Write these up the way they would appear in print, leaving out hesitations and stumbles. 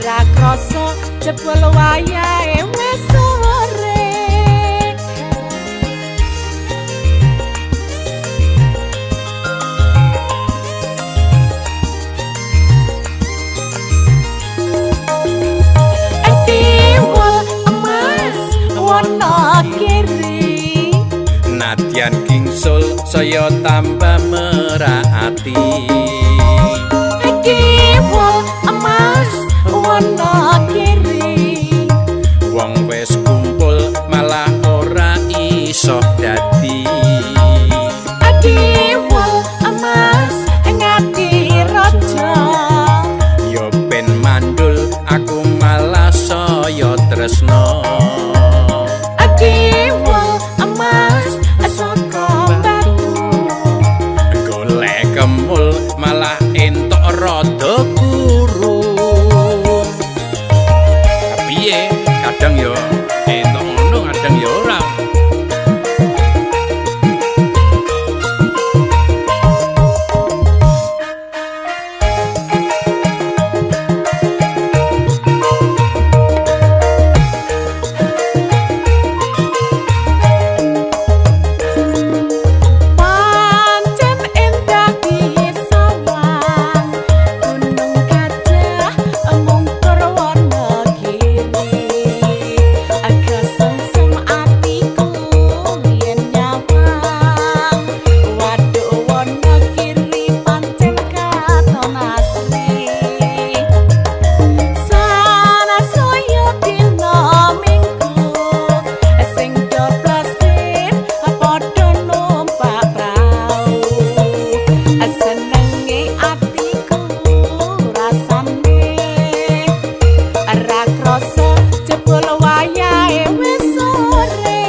Ra krasa jebul wayahe wis sore. Tiwul emas Wonogiri. Nadyan gingsul saya tambah merak ati. Tiwul emas Wonogiri. Wong wis kumpul malah ora iso dadi. Tiwul emas Ngadirojo. Yo ben mandul aku malah saya tresno. Tiwul emas saka Batu. Golek kemul malah entuk rada kuru. Piye kadang yo entuk ngono, kadang yo ora. Pancen endah disawang Gunung Gajah mungkur Wonogiri. Kesengsem atiku yen nyawang waduk Wonogiri pancen katon asri. Sana saya dina Minggu sing do plesir padha numpak prau. Senenge atiku rasane ra krasa jebul wayahe wis sore.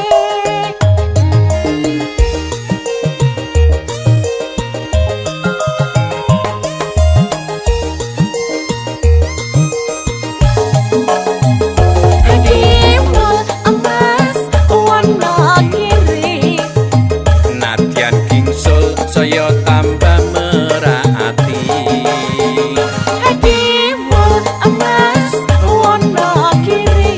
Tiwul emas Wonogiri. Nadyan gingsul saya tambah merak ati. Tiwul emas Wonogiri.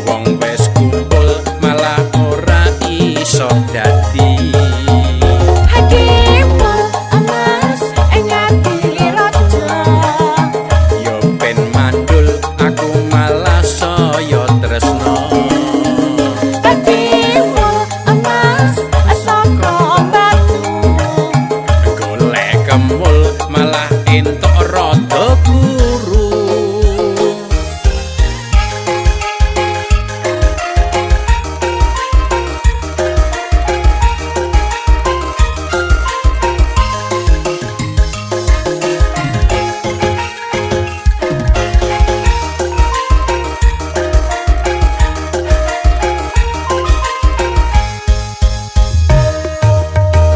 Wong wis kumpul malah ora iso dadi. Tiwul emas Ngadirojo. Yo ben mandul aku malah saya tresno. Tiwul emas saka Batu. Golek kemul malah entuk rada kuru.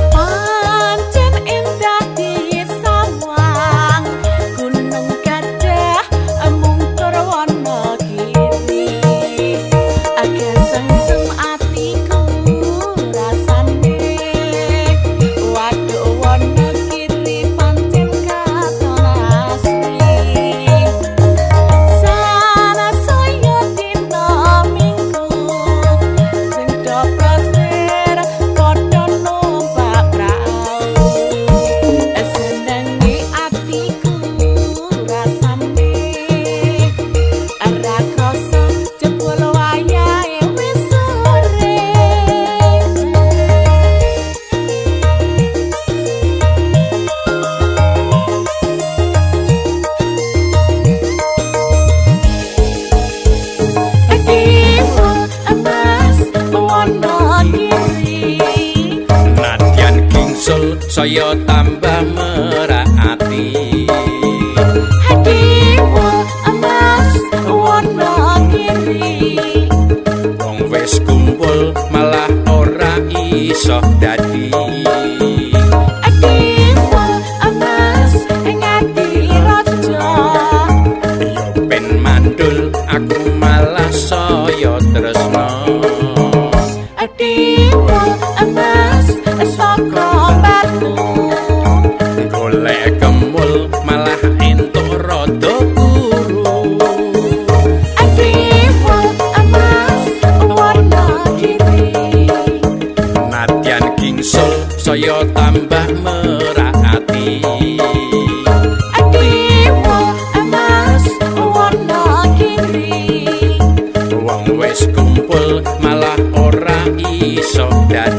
Pancen endah disawang Gunung Gajah mungkur Wonogiri. Kesengsem atiku rasane waduk Wonogiri pancen katon asri. Sana saya dina Minggu sing do plesir padha numpak prau. Senenge atiku rasane ra krasa jebul wayahe wis sore. Tiwul emas Wonogiri. Nadyan gingsul saya tambah merak ati. Tiwul emas Wonogiri. Wong wis kumpul malah ora iso dadi. Tiwul emas Ngadirojo. Yo ben mandul aku malah saya tresno. Tiwul emas saka Batu. Golek Dadi